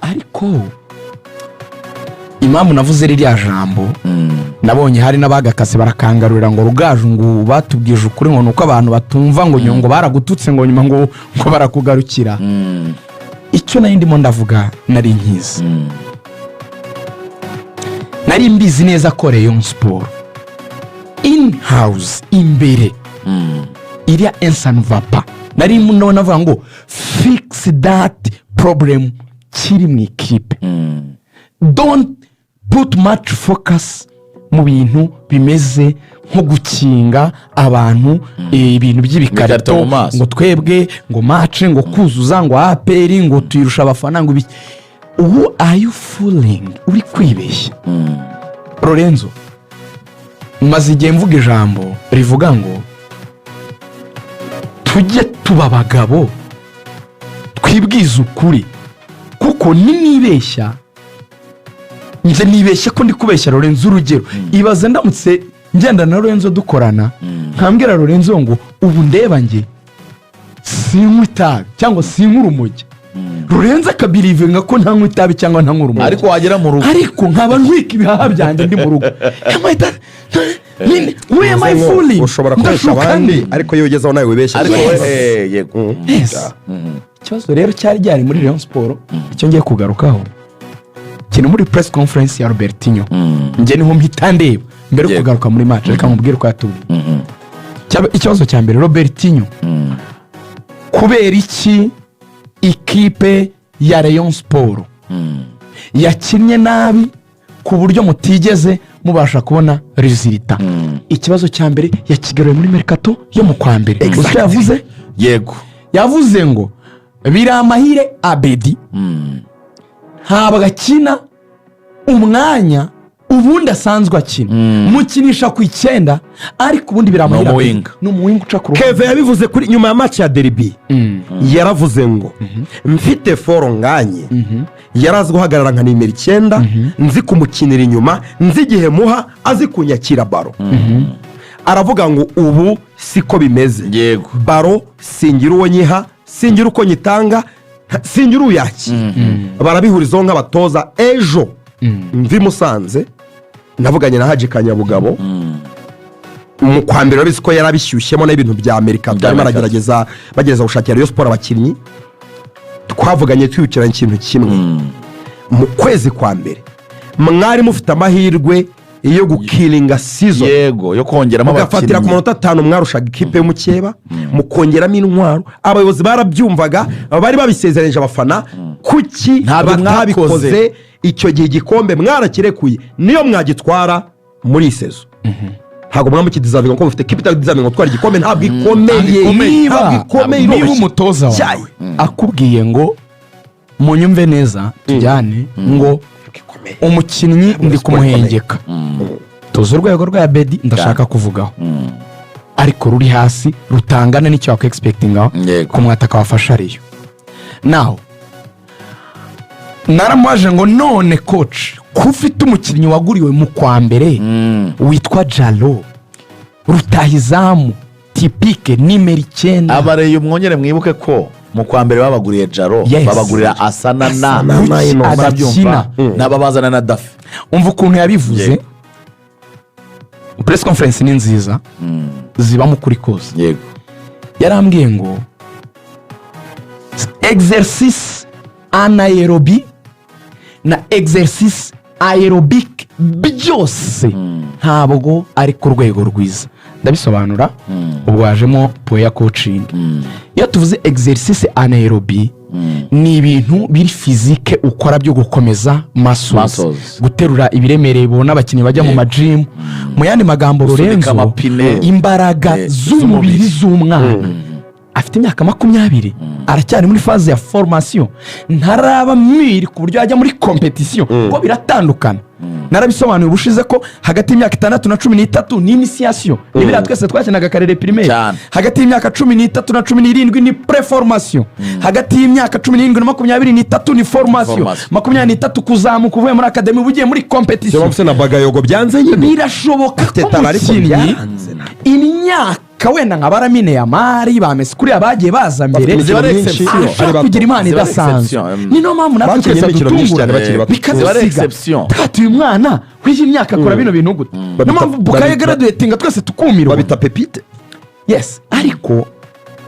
Ariko impamvu navuze ririya jambo, nabonye hari n'abagakase barakangarurira ngo Rugaju ngo batubwije ukuri, ngo ni uko abantu batumva, ngo nyuma ngo baragututse, ngo nyuma ngo barakugarukira. Icyo nari ndimo ndavuga, nari nkizi, nari mbizi neza ko Rayon Sports in house imbere iriya ensanuvapa, nari ndabona navuga ngo fix that problem kiri mu ikipe, don't put much focus mu bintu bimeze nko gukinga abantu ibintu by'ibikarito Ibikarito mu maso. Ngo twebwe ngo match ngo kuzuza ngo APR ngo tuyirusha abafana, ngo ibiki. Ubu are you fooling? Uri kwibeshya, Lorenzo. Maze igihe mvuga ijambo rivuga ngo tujye tuba abagabo, twibwize ukuri, kuko ninibeshya nze nibeshye ko ndi kubeshya Lorenzo. Urugero, ibaze ndamutse ngenda na Lorenzo dukorana, nkambwira Lorenzo ngo ubu ndeba njye sinywa itabi cyangwa sinywa urumogi, Lorenzo akabelievinga ko ntanywa itabi cyangwa ntanywa urumogi, ariko wagera mu rugo ariko nkaba ntwika ibihaha byanjye ndi mu rugo. Who am I fooling? Ushobora kubeshya Ndashuka abandi, nde? ariko iyo ugezeho nawe wibeshya. Ariko Yes. yego. Yes. Ikibazo rero cyari gihari muri Rayon Sports, icyo ngiye kugarukaho kiri muri press conference ya Robertinho. Njye niho mpita ndeba mbere yo kugaruka muri match. Reka mubwire uko yatubwiye. Ikibazo cya mbere, Robertinho: kubera iki ikipe ya Rayon Sports yakinnye nabi ku buryo mutigeze mubasha kubona résultat? Ikibazo cya mbere yakigaruye muri mercato yo mu kwa mbere. Uzi icyo yavuze? Yego. Yavuze ngo Biramahire Abedi ntabwo akina umwanya ubundi asanzwe akina, mukinisha ku 9, ariko ubundi Biramahire Ni Abedi umuwinger. Ni umuwinger uca ku ruhande. Keve yabivuze kuri nyuma ya match ya derby, yaravuze ngo mfite Fall Ngagne, yari azi guhagarara nka nimero 9, nzi kumukinira inyuma, nzi igihe muha, azi kunyakira ballon. Aravuga ngo ubu siko bimeze. Ballon singira uwo nyiha, singira uko nyitanga, singira uyakira. Barabihurizaho nk'abatoza. Ejo mvi Musanze navuganye na Haji Kanyabugabo. Mu kwa mbere urabizi ko yarabishyushyemo n'ibintu bya Amerika, Bya barimo Amerika. aragerageza, bagerageza gushakira Rayon Sports abakinnyi. Twavuganye twibukiranya ikintu kimwe: mu kwezi kwa mbere mwari mufite amahirwe yo gukillinga season, yego, yo kongeramo mugafatira ku abakinnyi. manota 5 mwarushaga ikipe y'umukeba, mukongeramo intwaro. Abayobozi barabyumvaga, bari babisezeranyije abafana. Kuki Ntabyo batabikoze mwakoze. icyo gihe? Igikombe mwarakirekuye, niyo mwagitwara muri iyi saison ntabwo mwaba mukideservinga, kuko mufite kipe itadeservinga gutwara igikombe. Ntabwo ikomeye. Niba Ntabwo ikomeye, niba iroroshye. umutoza wawe Cyayi. akubwiye ngo munyumve neza tujyane, ngo Ikomeye. umukinnyi ndi siporo. kumuhengeka, tuzi urwego rwa Bedi ndashaka kuvugaho, ariko ruri hasi rutangana n'icyo wakwexpectingaho ku mwataka wafasha ariyo nawe. Naramubaje ngo none coach, ko ufite umukinnyi waguriwe mu kwa mbere witwa Jalo, rutahizamu typique nimero 9? Abareyo mwongere mwibuke ko mu kwa mbere babaguriye Jaro, babagurira Asana na Asana na Kuki Innocent. adakina? N'ababazana na Dafi. Umva ukuntu yabivuze. Press conference ni nziza, zibamo ukuri kose. Yarambwiye ngo exercice anaérobie na exercice aérobique byose ntabwo ari ku rwego rwiza. Ndabisobanura. Ubwo hajemo poya coaching. Iyo tuvuze exercice anaérobie, ni ibintu biri physique ukora byo gukomeza muscles, Muscles. guterura ibiremereye, ubona abakinnyi bajya mu magym. Mu yandi magambo, Gusunika Lorenzo, amapine. imbaraga z'umubiri z'umubiri. z'umwana afite imyaka 20, aracyari muri phase ya formation, ntaraba mûr ku buryo yajya muri compétition, kuko biratandukana. Narabisobanuye ubushize ko hagati y'imyaka 6 na 13 ni initiation, ni biriya twese twakinaga karere primaire. Hagati y'imyaka 13 na 17 ni préformation, hagati y'imyaka 17 na 23 ni formation, Formation. 23 kuzamuka uvuye muri académie uba ugiye muri compétition. Niyo mpamvu se na Bagayogo byanze nyine. Birashoboka ko Afite talent ariko umukinnyi byaranze ntabwo. imyaka Kereka wenda nka ba Lamine Yamal, ba Messi, kuriya bagiye baza mbere. Bafite Ziba ari imikino myinshi, exception. Ashaka ari bato. kugira impano Ziba ari idasanzwe. exception, Ni niyo mpamvu natwe Bakinnye twese imikino myinshi dutungura cyane bakiri bato. Ziba ari bikadusiga. exception. Twatuye umwana w'iyi myaka akora bino bintu gute? Niyo mpamvu Bukayo graduatinga twese tukumirwa. Babita pépite. Yes, ariko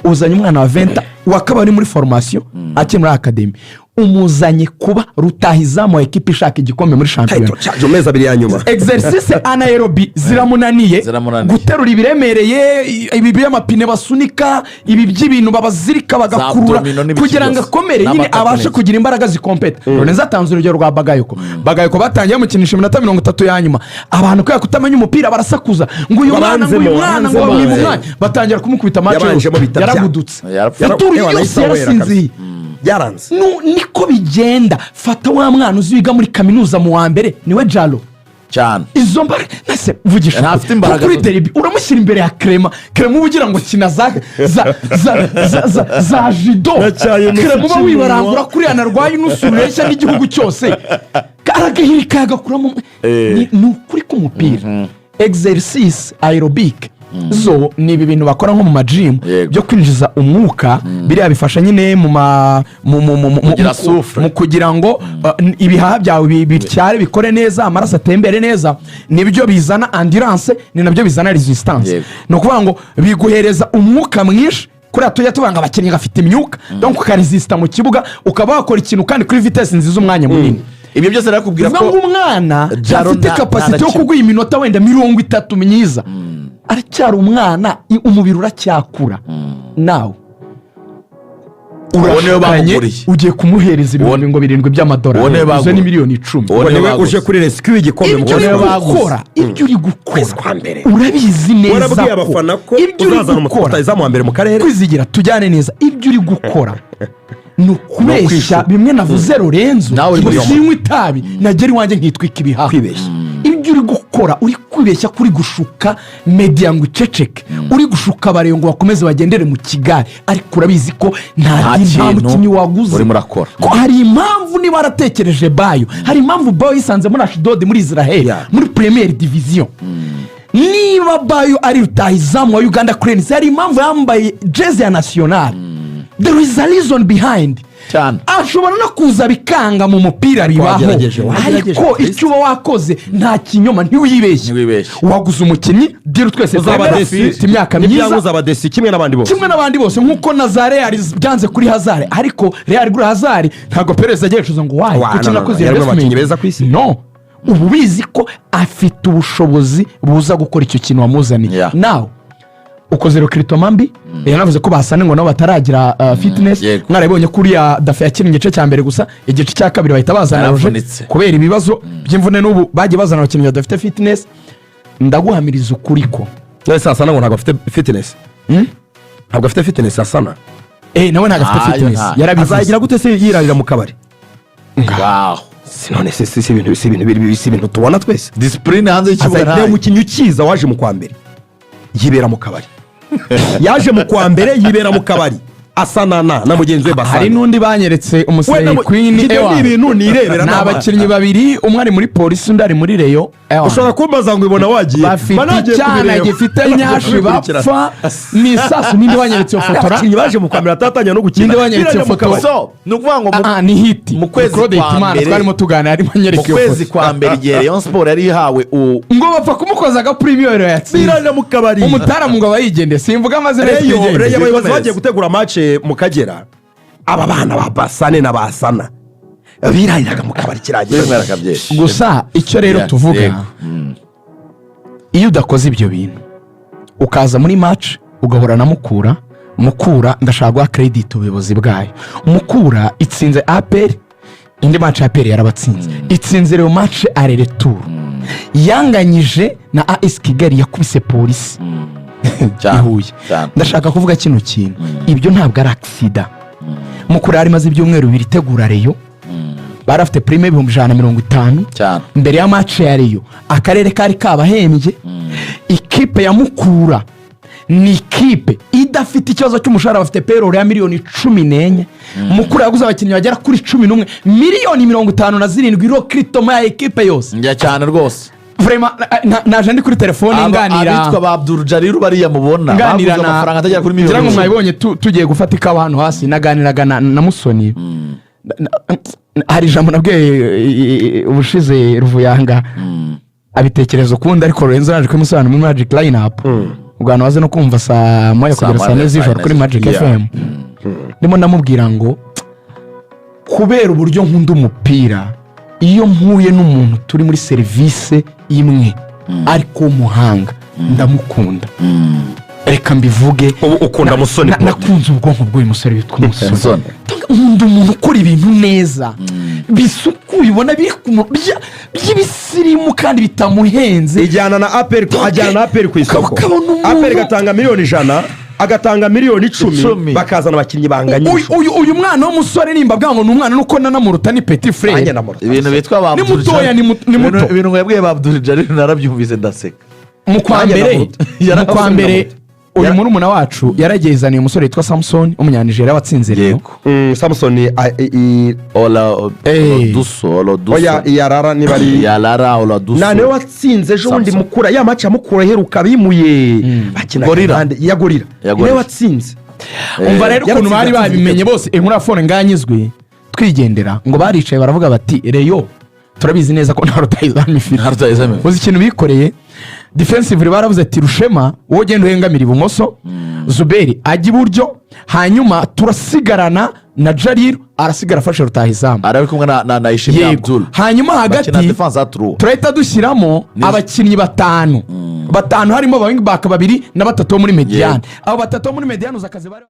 uzanye umwana wa 20 wakaba ari muri formation, akiri muri academy, umuzanye kuba rutahizamu wa ekipa ishaka igikombe muri shampiyona. Title charge mu mezi 2 ya nyuma. Exercice anaérobie ziramunaniye. Ziramunaniye. Guterura ibiremereye, ibi by'amapine basunika, ibi by'ibintu babazirika bagakurura Abdominaux n'ibiki kugira ngo byose. akomere nyine, N'amatako abashe n'iki. kugira imbaraga zikompeta. Lorenzo atanze urugero rwa Bagayoko. Bagayoko batangiye bamukinisha iminota 30 ya nyuma. Abantu kubera kutamenya umupira barasakuza ngo uyu mwana, ngo uyu Babanzemo, mwana, ngo babanzemo. bamwiba umwanya, batangira kumukubita match Yabanjemo yose. bita Yaragudutse. Yarapfuye. Ituru Ewana, yose yahise awera yarasinziye. kabisa. Byaranze. Niko bigenda. Fata wa mwana uzi wiga muri kaminuza mu wa mbere, niwe Jalo. Cyane. Izo mbaraga nase vugisha Ntafite ukuri. imbaraga. Kuri derby uramushyira imbere ya Krema. Krema uba ugira ngo kina za judo. Yacyaye inusu Krema uba cy'iminwa. wibarangura kuriya narwaye inusu rureshya n'igihugu cyose, aragahirika agakuramo. Ni ukuri k'umupira, exercice aérobique zo ni ibi bintu bakora nko mu ma gym byo kwinjiza umwuka. Biriya bifasha nyine mu ma mu mu mu mu Kugira souffle. mu kugira ngo ibihaha byawe bityare, bikore neza, amaraso atembere neza. Nibyo bizana endurance, ni nabyo bizana resistance. Ni ukuvuga ngo biguhereza umwuka mwinshi. Kuriya tujya tuvuga ngo abakinnyi bafite imyuka, donc ukaresista mu kibuga, ukaba wakora ikintu kandi kuri vitesse nziza umwanya munini. Ibyo byose nakubwira Bivuga ko ngo umwana Jaro afite capacité yo nta na kuguha iminota wenda 30 myiza, aracyari umwana, umubiri uracyakura. Nawe Uwo niwe urashukanye, bamuguriye. ugiye kumuhereza ibihumbi ngo 7 by'amadolari. Uwo niwe Izo ni baguriye. miliyoni 10. Uwo Ngo niwe niwe baguze. uje kuri rescue y'igikombe mu Ibyo uri kwezi niwe baguze. gukora, ibyo uri gukora, Kwezi kwa mbere. urabizi neza Warabwiye ko abafana ko ibyo uri uzazana gukora, umutahizamu wa mbere mu karere. Kwizigira, tujyane neza, ibyo uri gukora ni ukubeshya. Ukwishuka. Bimwe navuze, Lorenzo, Nawe uri ngo muri sinywa itabi, nagera iwanjye nkitwika ibihaha. Kwibeshya. Ibyo uri gukora, uri kwibeshya ko uri gushuka media ngo iceceke, uri gushuka abareyo ngo bakomeze bagendere mu kigare, ariko urabizi ko nta Nta nta kintu mukinnyi waguze. urimo urakora. Ko hari impamvu niba waratekereje Bayo, hari impamvu Bayo yisanze muri Ashdod, muri Israel, muri première division. Niba Bayo ari rutahizamu wa Uganda Cranes, hari impamvu yambaye jezi ya nationale. There is a reason behind. Cyane. Ashobora no kuza bikanga mu mupira, bibaho. Wagerageje, wagerageje. Ariko icyo uba wakoze nta kinyoma, ntiwibeshye. Ntiwibeshye. Waguze umukinnyi deal twese Uzaba twemera, déçu. ufite imyaka Nibyanga myiza. uzaba déçu kimwe n'abandi bose. Kimwe n'abandi bose, nk'uko na za Real byanze kuri Hazard, ariko Real igura Hazard, ntabwo Perez agiye yicuza ngo why, Wa, kuki no, no, nakoze no, yari mu investment? bakinnyi beza ku isi. No, ubu ubizi ko afite ubushobozi buza gukora icyo kintu wamuzaniye. Nawe ukoze recrutement mbi. Yanavuze ko basane ngo nabo bataragira fitness. Mwarabibonye ko uriya Dafe yakinnye igice cya mbere gusa, igice cya kabiri bahita bazana Roger Yaravunitse. kubera ibibazo by'imvune. N'ubu bagiye bazana abakinnyi badafite fitness. Ndaguhamiriza ukuri ko None se Asana ngo ntabwo afite fitness? Ntabwo afite fitness Asana? Eh, nawe ntabwo afite Ayo, fitness. ntayo. Yarabivuze. Azagira gute se yirarira mu kabari? Ngaho. Si none se si ibintu tubona twese? Discipline hanze y'ikibuga Azahita ntayo. umukinnyi ukiza waje mu kwa mbere yibera mu kabari, yaje mu kwa mbere yibera mu kabari, asa na mugenzi we Hari Basane. n'undi banyeretse, umusayi Wenda Queen. ibyo Ewa. ni ibintu nirebera Ni n'amaso. abakinnyi babiri, umwe ari muri Polisi, undi ari muri Rayon. Ewa. Ushobora kumbaza ngo ibona wagiye. Bafite Mba nagiye icyana kubireba. gifite nyashi. Kubikurikirana. Bapfa ni isasu. Ninde wanyeretse iyo fotora? Abakinnyi baje mu kwa mbere atatangira no gukina, Ninde wanyeretse iyo birajya mu foto? kabari. So ni ukuvuga ngo Ah, ni hiti. mu kwezi Ni Claude kwa Hitimana mbere- twarimo tuganira, arimo anyereka mu iyo kwezi foto. kwa mbere, igihe Rayon Sport yari ihawe Ngo bapfa kumukoza agapurimiyo yatsinze. Birajya mu kabari. Umutaramu ngo aba yigendeye, simvuga amazina ye, Rayon twigendere. Rayon abayobozi Bikomeze. bagiye gutegura match mu Kagera, aba bana ba Basane na Basana birariraga mu kabari kirangira. Bimwe akabyesha. Gusa icyo rero tuvuga, iyo udakoze ibyo bintu ukaza muri match ugahura na Mukura, Mukura ndashaka guha credit ubuyobozi bwayo. Mukura itsinze APR, indi match APR yarabatsinze, itsinze rero match aller-retour, yanganyije na AS Kigali, yakubise Polisi Cyane, i Huye. Cyane. Ndashaka kuvuga kino kintu: ibyo ntabwo ari accident. Mukura yari imaze ibyumweru 2 itegura Rayon, bari bafite prime 150,000 mbere ya match ya Rayon. Akarere kari kabahembye. Ikipe ya Mukura ni ikipe idafite ikibazo cy'umushahara, bafite payroll ya miliyoni 14. Mukura yaguze abakinnyi bagera kuri 11, miliyoni 57 recrutement ya ekipe yose. Njya cyane rwose. Vraiment, naje ndi kuri telefone nganira Abitwa ba Abdul Jalil bariya mubona nganira baguze na amafaranga atagera kuri ngira ngo miliyoni. mwabibonye, tugiye gufata ikawa hano hasi, naganiraga na Musoni. Hari ijambo nabwiye ubushize Ruvuyanga, abitekereza ukundi, ariko Lorenzo yaje kubimusobanurira muri Magic Line Up. Ubwo abantu baze no kumva saa 1 Saa kugera saa 1, 4 z'ijoro saa kuri 4 Magic z'ijoro. FM. Ndimo ndamubwira ngo kubera uburyo nkunda umupira, iyo mpuye n'umuntu turi muri serivisi imwe ariko w'umuhanga, ndamukunda. Reka mbivuge. Ubu ukunda Musoni Paul. Nakunze ubwonko bw'uyu musore witwa Musoni. Musoni. Nkunda umuntu ukora ibintu neza, bisukuye, ubona biri ku by'ibisirimu kandi bitamuhenze. Ijyana na APR, ajyana na APR ku isoko. Ukabona umuntu- APR igatanga miliyoni 100, agatanga miliyoni 10, 10. bakazana abakinnyi banganya. Uyu mwana w'umusore, nimba bwa ngo ni umwana, nuko nanamuruta, ni petit Nanjye frere. ndamuruta. Ibintu bitwa ba Ni Abdul mutoya, Jalil- ni muto. Ibintu ngo yabwiye ba Abdul Jalil narabyumvise ndaseka. Mu kwa Nanjye mbere ndamuruta. mu kwa mbere Ndamuruta. uyu murumuna wacu yaragezaniye umusore witwa Samson w'umunyanigeriya watsinze Rayon. Yego. Samson Ola Eh. Oladuso, Oladuso. Oya, iyarara niba ari Yalara Oladuso. Na niwe watsinze ejo bundi. Samson. Mukura ya match ya Mukura iheruka bimuye bakinaga Gorilla. impande ya Gorilla. Ya Gorilla. Niwe watsinze. Umva rero ukuntu Yaratsinze, bari yatsinze babimenye igitego. bose. Inkuru ya Fall Ngagne izwi, twigendera ngo baricaye baravuga bati: "Rayon turabizi neza ko nta rutayizamu ifite." Nta rutahizamu. Uzi ikintu bikoreye defensively? Baravuze ati: "Rushema, wowe ugenda uhengamira ibumoso, Zuberi ajya iburyo, hanyuma turasigarana na Jalil, arasigara afashe rutahizamu." Ari kumwe na Ishimwe Abdul. Hanyuma hagati Bakina défense à trois. turahita dushyiramo abakinnyi batanu batanu, harimo aba wing back babiri na batatu bo muri médiane. Abo batatu bo muri médiane uzi akazi bari